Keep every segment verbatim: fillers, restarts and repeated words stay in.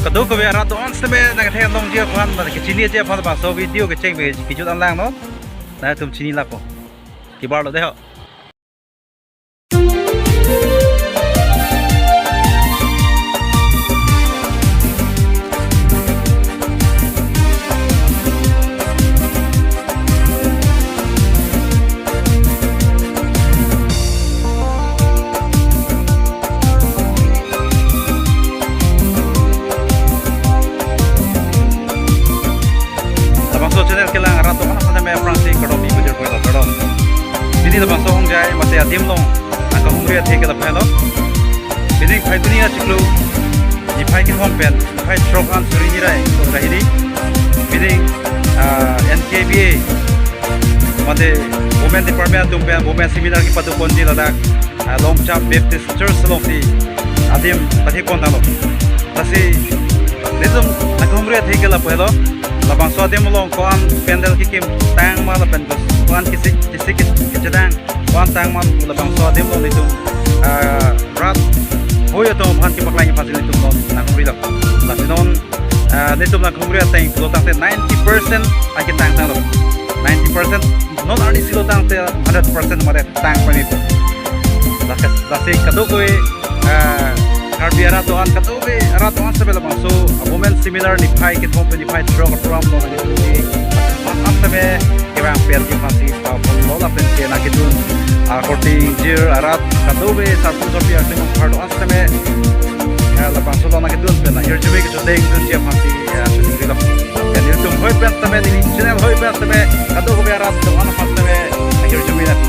Kadokave arat do-an sitame nangkethe longji aphan, nangkechini ji aphan labangso video kecheng pen kejut an langnon. Nangtum chini lapo. Kebarlo dei ho. Labangso channel kelang arat do-an aphan tame aphrangsi kardom pajirpo, kardom. Pini labangso ahongjai mate adim along nangkahumri athe ke lapu helo. Pini phai duni achiklo, niphai kethom pen niphai throk an suri ni ra ingkoi ra hini. Pini, ah, N K B A mate Women Department atum pen Women Seminar kepadoponji ladak, ah, Longcham Baptist Church alongsi adim pathekpon tanglo. Lasi nelitum nangkahumri athe ke lapu helo. Labangso adim along ko-an pandal kekim tang ma lapen ko-an kisi kisi kechedang ko-an tang ma, labangso adim along nelitum, ah, rat hoi atum aphan kepaklang aphansi nelitum non nanghumrilo. Lasi non, ah, nelitum nanghumri ateng pulo tangte ninety percent aketang tanglo. Ninety percent non arnisi lo tangte hundred percent mare tang pame pu. Lasi, lasi kadokave, ah, Karbi arat do-an, kadokave arat do-an sitame labangso, ah, Women Seminar niphai kethom pen niphai throk a-program along nangkethe. An sitame kevang pen aphansi, ah, pon lo lapen ke nangkedun, ah, korte ingjir arat kadokave sarpo sarpi akleng apar do-an sitame, ah, labangso along nangkedun pen nanghirjume kechoteng dunji aphansi, ah, choningri lo. Pen nelitum hoi pen sitame, neli channel hoi pen sitame, kadokave arat do-an aphan sitame nanghirjume nang.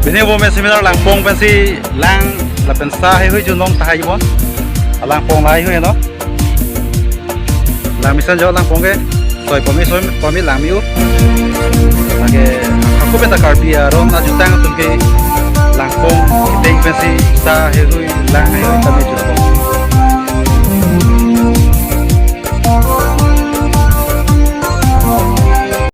Pini bo me seminar langpong pensi lang lapen sa heihui junlong tahai bon. Alangpong laheihui no. Lang mesen jo langpong ke. Soi pame soi pame lang me-o. Lake ako penta Karbi aron ajutang atum ke langpong iteng pensi sa heihui lang heihui ta